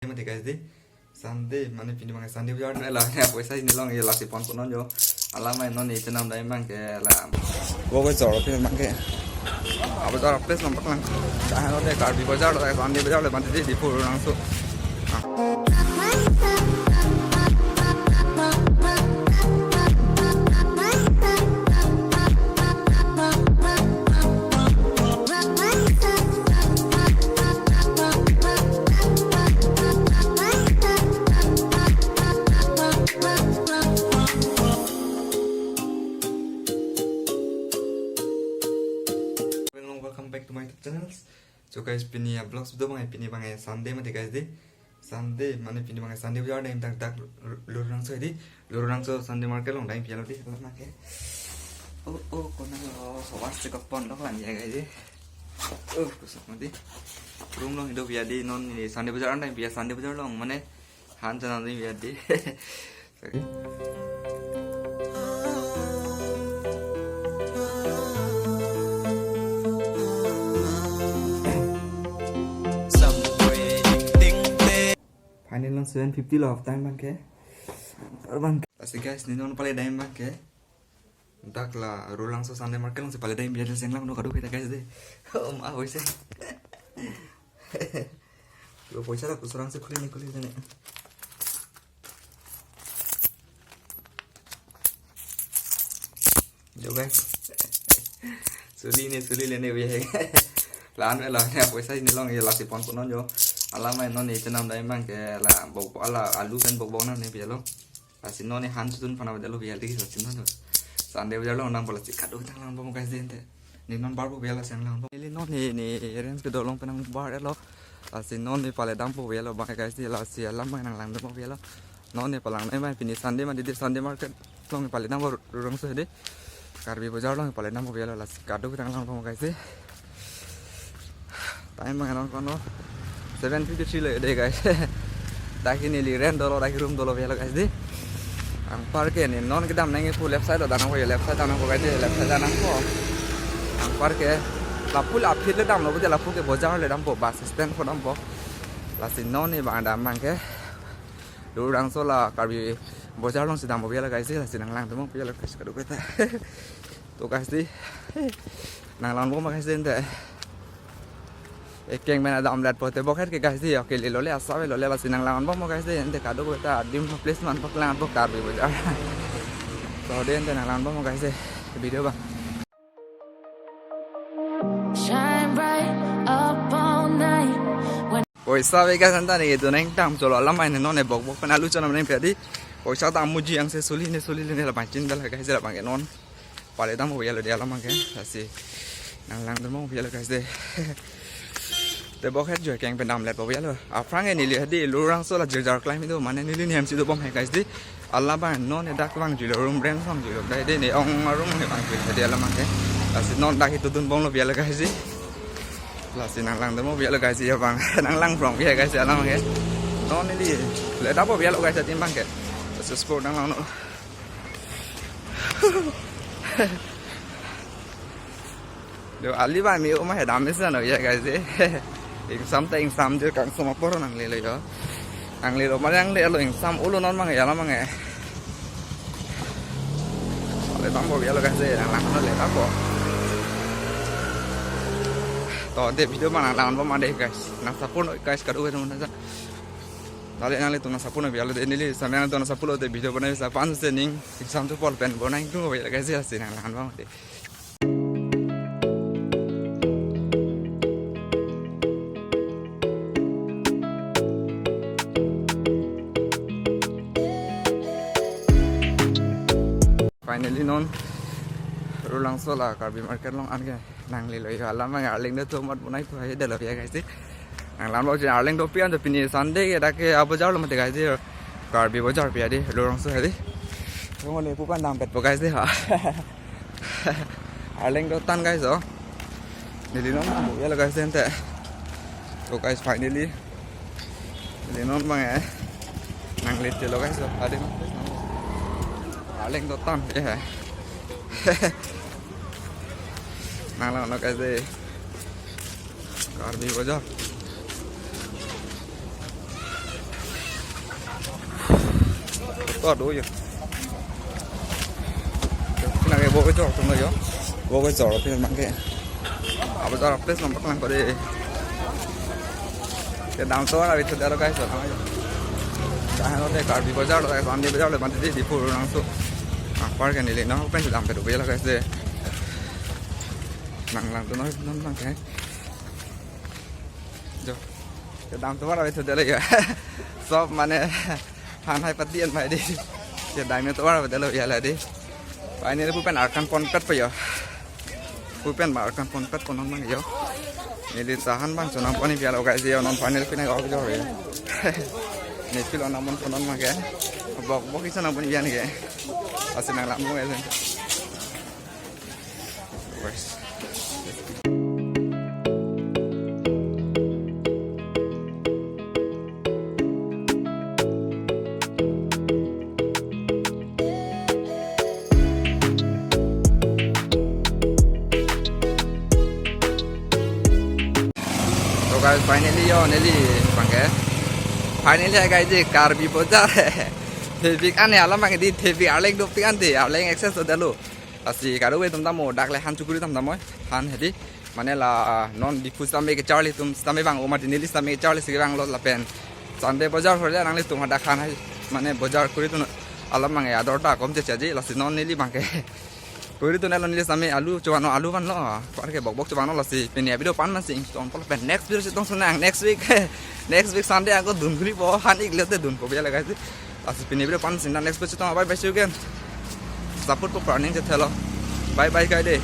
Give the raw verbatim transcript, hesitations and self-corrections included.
Mati guys di. Sunday, mane pini abang Sunday bajar na la, ya poisa ini long ya lasi ponpon non jo. Alam mai non ni chenam dai abang ke la. Go go jor pin abang ke. Abo jor place nampak lang. Tahan ode Karbi bajar, Sunday bajar le mati di, di pur langsung. Welcome back to my YouTube channels. So guys, pini a vlogs do abang, pini abang Sunday mati guys di. Sunday, mane pini abang Sunday bajar dam dak dak Lurangso di. Lurangso Sunday market long dam pilo di, alam abang ke. Oh, oh, kona lo, was se kopon lo lang ya guys di. Oh, kusuk mati. Room long ido pia di, non ni Sunday bajar dam pia, Sunday bajar long, mane han chana dam pia di. Final long seven fifty lo half time abang ke. Abang. Lasi guys, ni non pale dam abang ke. Dak la Lurangso Sunday market long si pale dam biar seng lang no kadu kita guys di. Oh, ma hoise. Lo poisa la kusurang si khuli ni khuli jane. Jo guys. Suli ne, suli le ne, biar. Lan me la ne poisa ini long ya lasi ponpon non jo. Alam mai non ni chenam dai abang ke la bok ala alu kan bok bok na ne biar lo. Lasi non ni han sutun pana bajalo biar lagi lasi non. Sunday bajar long nang bola si kadu tang lang bom guys di ente. Ni non bar bo biar lasi lang bom. Ili non ni ni errands kedo long penang bar lo. Lasi non ni pale dampo biar lo abang guys di, lasi alam abang nang lang dampo biar lo. Non ni palang nai mai pini Sunday mati di, Sunday market long pale dampo Lurangso di. Karbi bajar long pale dampo biar lo, lasi kadu tang lang bom guys di. Time abang non kono seven fifty-three lo de guys. Dak ini neli rent dolo, dak room dolo biar lo guys di. Anpar ke ni non kedam nangji pu left side lo damnang ko, left side damnang ko guys di, left side damnang ko. Anpar ke lapu la aphi le damlo, bute lapu ke bajar le dampo, bus stand ko dampo. Lasi non ni abang dam abang ke Lurangso la Karbi bajar long si dampo biar lo guys di, lasi nang lang dampo biar lo guys, kadu kita. To guys di. Nang lang bom guys di ente. Ekeng mena damlet pote bokhet ke guys di, oke, lilo le asa avelo le, lasi nang lang bom guys di, ente kadu kita adim place man pak lang bom Karbi bajar. So di ente nang lang bom guys di, video abang. Shine bright up all night. Poisa ave guys, anta ni itu neng tam cholo alam mai ne non ne bok bok pen alu chana neng pia di. Poisa ta amuji angse suli ne suli le ne la panchin dal guys, la abang ke non pale dampo biar lo di alam abang ke. Lasi nang lang dampo biar lo guys di. Te bokhet jo keng pen damlet po biar lo. Aphrang ke neli hadi Lurangso la jirjar klem do, mane neli niam si do bom he guys di. Alam abang non ne dak abang julo, room rent abang julo. Dai de ne ong room ne abang julo di alam abang ke. Lasi non dak itu dun bom lo biar lo guys di. Lasi nang lang dampo biar lo guys di abang. Nang lang from biar guys di alam abang ke. Non neli le dampo biar lo guys di abang ke. Lasi sport nang lang no. Do ali ba mi uma he dam isi no ya guys di. Ingsam ta ingsam je kangsam apor nang lelo yo. Nang lelo mane nang lelo ingsam ulo non abang ya la abang e. Le dampo biar lo guys di, nang lang no le dampo. To de video abang nang lang bom de guys. Nang support no guys, kadu kadu mana sa. Dale nang le tu nang support no biar lo de, neli sampai nang tu nang support lo de video banai sa pan se ning ingsam tu pol pen bonai tu biar guys di, lasi nang lang bom de. Finally non Lurangso la Karbi market long an ke nang lelo yo, alam abang arleng do tomat bonai tu hai de lo ya guys di. Nang lang bom je arleng do pian do, pini Sunday ke dak ke a bajar lo mati guys di. Karbi bajar pia di Lurangso hai di. Kong le pu pan dampet po guys di ha. Arleng do tan guys o. Neli non bo ya lo guys ente. To guys finally. Neli non abang e. Nang lelo guys o. Ade non. Arleng do tan ya. Nang lang no guys di. Karbi bajar. To do yo. Nang ke bo ke jor atum lo yo. Bo ke jor atum nang ke. Abo jor place nang paklang ko de. Kedam tovar avi thudelo guys, so nang yo. Tahan lo de Karbi Bazar lo guys, Sunday Bazar lo mati di Diphu nangso. Ah, park ke neli nang pen kedam pe do lo guys de. Nang lang tu nang nang nang ke. Jo. Kedam tovar avi thudelo yo. Sob mane han hai pati an mai di. Kedam tovar avi thudelo yo la di. Finally pu pen arkan ponpet pe yo. Pu pen ba arkan ponpet pon nang yo. Neli tahan bang chonam pon ipia lo guys yo, non final pina go jo yo. Ne pilo nam pon pon nang ke. Bok bok isa nam pon ipia ke. Asi nang lam mo guys. Wes. So guys, finally yo neli bang ke. Finally hai guys, je Karbi Bazar. Thepik ane alam bang di, thepik arleng dopik ante, arleng access to dalo. Lasi kado we tum tamo dak le han chukuri tam tamo han hedi. Mane la, ah, non Diphu sitame kecharli atum sitame vang, o mati neli sitame kecharli si vanglo lapen Sunday Bazar hole nanglitum hadak han hai mane bazar kuri tun alam bang ya dor ta kom che chaji, lasi non neli bang ke. Kuri tun elo neli sitame alu chuan lo, alu van lo. Par ke bok bok chuan lo, lasi pini video pan man sing ton pol pen next video chetong sunang next week. Next week Sunday ako dun kuri po, han ik le te dun po biya lagai si. Lasi pini video pan sing na next video chetong, bye bye, see you again. Support po planning je thelo. Bye bye kai de.